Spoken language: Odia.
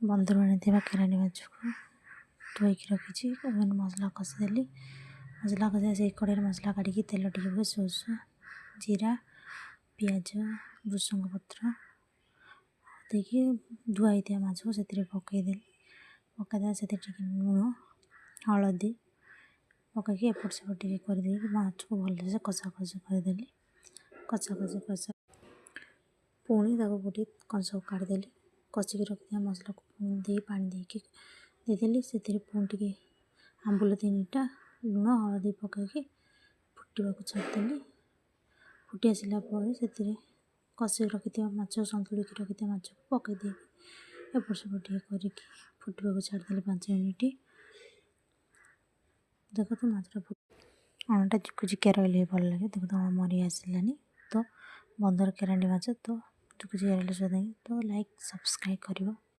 ବନ୍ଧରୁ ଆଣିଥିବା କେରାଣ୍ଡି ମାଛକୁ ଧୋଇକି ରଖିଛି। ମସଲା କଷିଦେଲି। ମସଲା କଷି ସେଇ କଡ଼େଇରେ ମସଲା କାଢ଼ିକି ତେଲ ଟିକେ ପକାଇ ସୋରିଷ, ଜିରା, ପିଆଜ, ଭୃସଙ୍ଗ ପତ୍ର ଦେଇକି ଧୁଆ ହେଇଥିବା ମାଛକୁ ସେଥିରେ ପକାଇଦେଲି। ପକାଇଦେବା ସେଥିରେ ଟିକେ ଲୁଣ, ହଳଦୀ ପକାଇକି ଏପଟ ସେପଟ ଟିକେ କରିଦେଇକି ମାଛକୁ ଭଲସେ କଷାକଷି କରିଦେଲି। କଷାକଷି କରିସାରି ପୁଣି ତାକୁ ଗୋଟେ କଂସାକୁ କାଢ଼ିଦେଲି। କଷିକି ରଖିଥିବା ମସଲାକୁ ପୁଣି ଦେଇ ପାଣି ଦେଇକି ଦେଇଦେଲି। ସେଥିରେ ପୁଣି ଟିକେ ଆମ୍ବୁଲ 3ଟା, ଲୁଣ, ହଳଦୀ ପକାଇକି ଫୁଟିବାକୁ ଛାଡ଼ିଦେଲି। ଫୁଟି ଆସିଲା ପରେ ସେଥିରେ କଷିକି ରଖିଥିବା ମାଛ, ସନ୍ତୁଳିକି ରଖିଥିବା ମାଛକୁ ପକାଇ ଦେଇକି ଏପଟ ସେପଟ ଟିକେ କରିକି ଫୁଟିବାକୁ ଛାଡ଼ିଦେଲି 5 ମିନିଟ୍। ଦେଖନ୍ତୁ, ମାଛଟା ଅଣଟା ଜୁକୁଜୁକିଆ ରହିଲେ ଭଲ ଲାଗେ। ଦେଖନ୍ତୁ, ଅଣ ମରି ଆସିଲାନି ତ। ବନ୍ଦର କେରାଣ୍ଡି ମାଛ ତ ଜୁକୁଜୁକିଆ ରହିଲେ ସ୍ୱାଦ। ତ ଲାଇକ୍, ସବସ୍କ୍ରାଇବ୍ କରିବ।